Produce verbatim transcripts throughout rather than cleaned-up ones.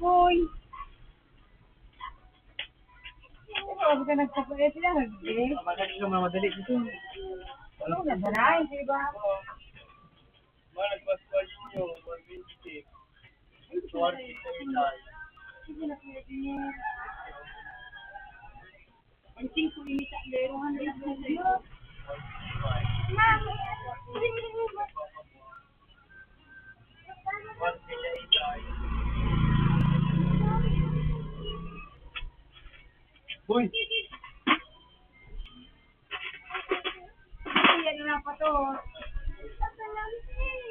Uy. Ano ka nagpapaya sila? Hindi. Madali ka mamadali dito. Ano na ba na? Hindi ba? Mahal, Pascual Junior, one twenty-six. Ay, hindi na pwede. Hindi na pwede. Ang singko ini sa lero, ano yung video? Ma'am, Boy! Ay, ano na pa to?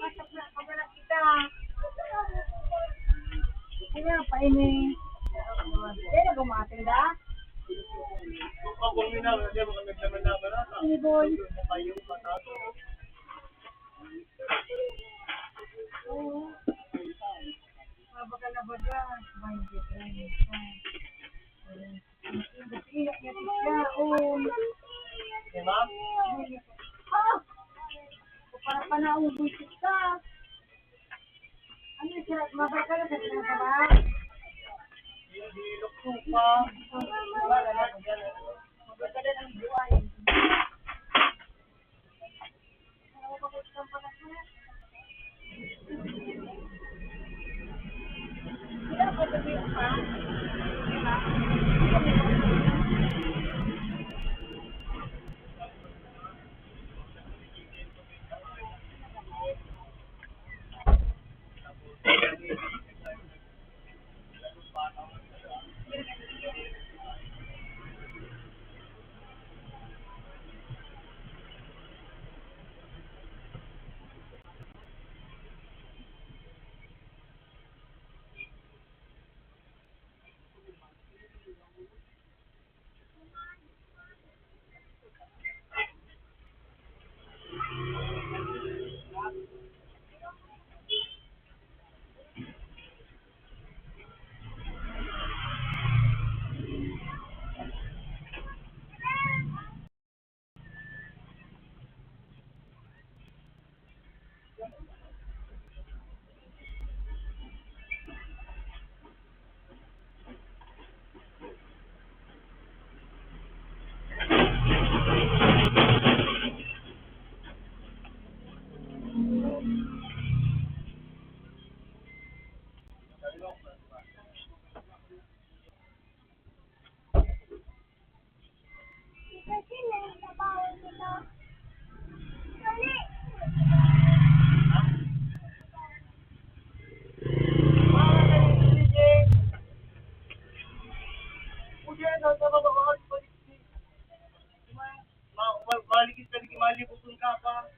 Pasok na, pabalik kita. Ano na pa ini? Kaya nagmamatay na? Ako, ang ina, hindi mo kami naman naman ata. Ini, boy. Yung matato. Oo. Mabaka na baga. Twenty-three. Iyak niya siya, oh. Di ba? Ah! Para pa naubuy kita. Ano yung sarap? Mabay ka na sa ginagawa? Hindi, lukso pa. Mabay ka na ng buhay. Maligid ka, di malibog ka pa.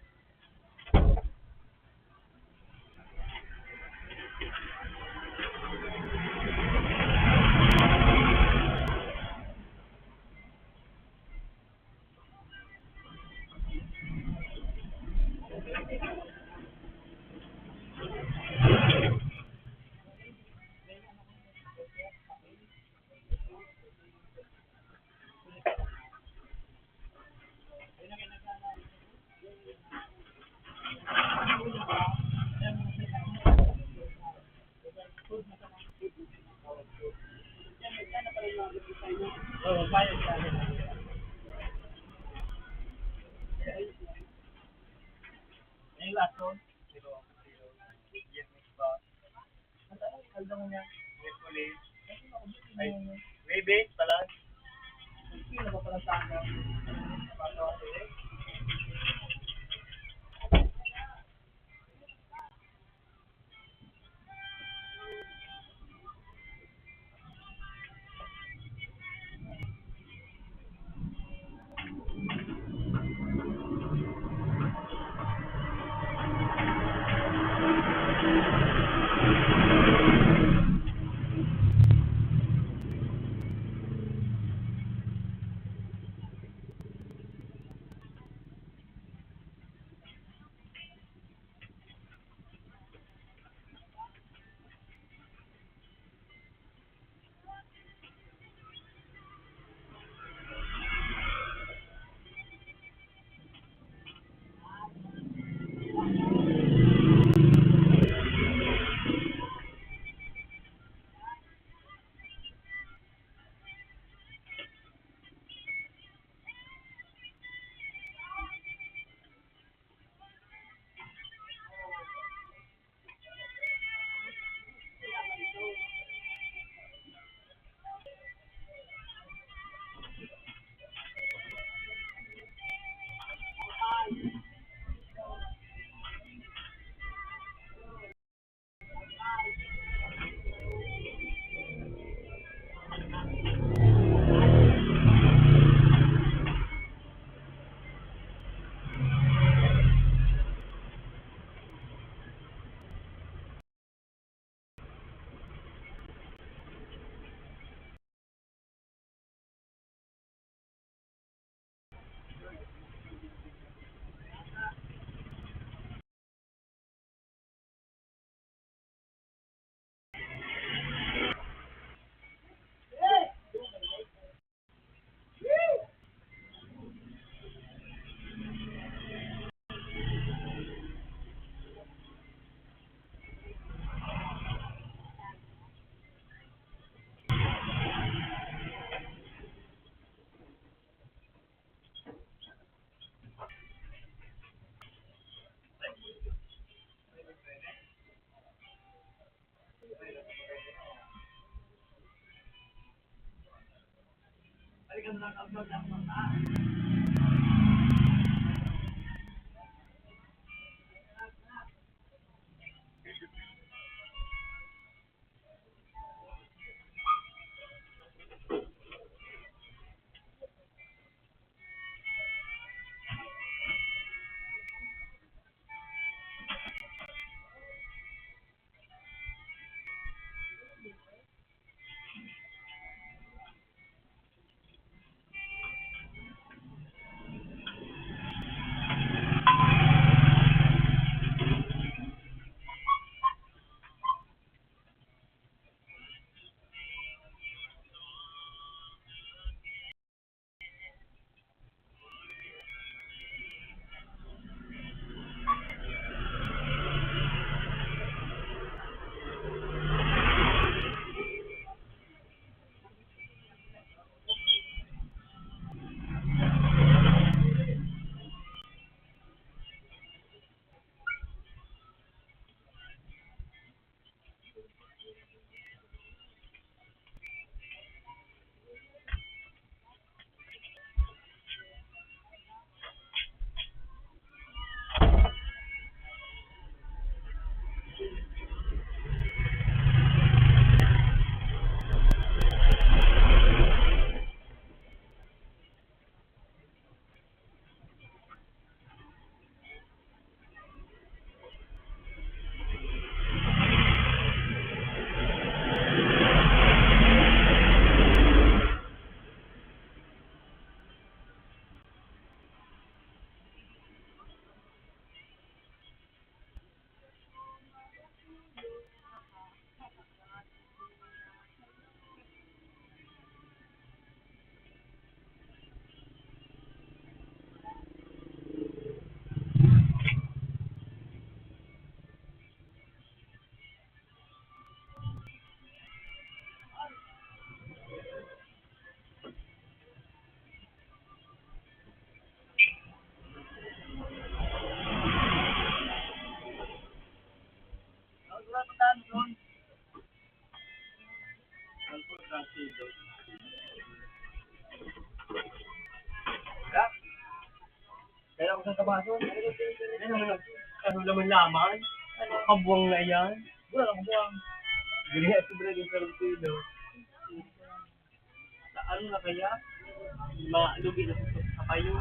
Ang lason, pero, pero, Ang tanong, kaldang niya. Miyerkules. Ay, Huwebes pala. Hindi na ba pala sana? Paano ako eh? Kaya ako sa kabaso. Ano naman, ano naman laman? Ano? Kabuang na yan. Wala kang buwang. Galing nga, sobra yung sarong kilo. Sa ano na kaya? Malugi na sa kabayo.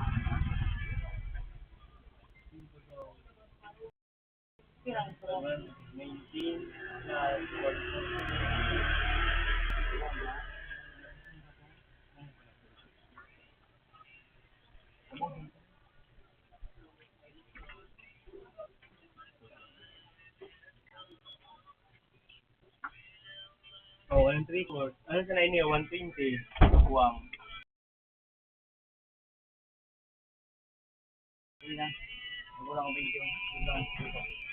Nineteen na Oh, one and three quarter. Ano sa nine niya? One twenty. Kuwang. Hindi na. Wala akong video. Wala akong video.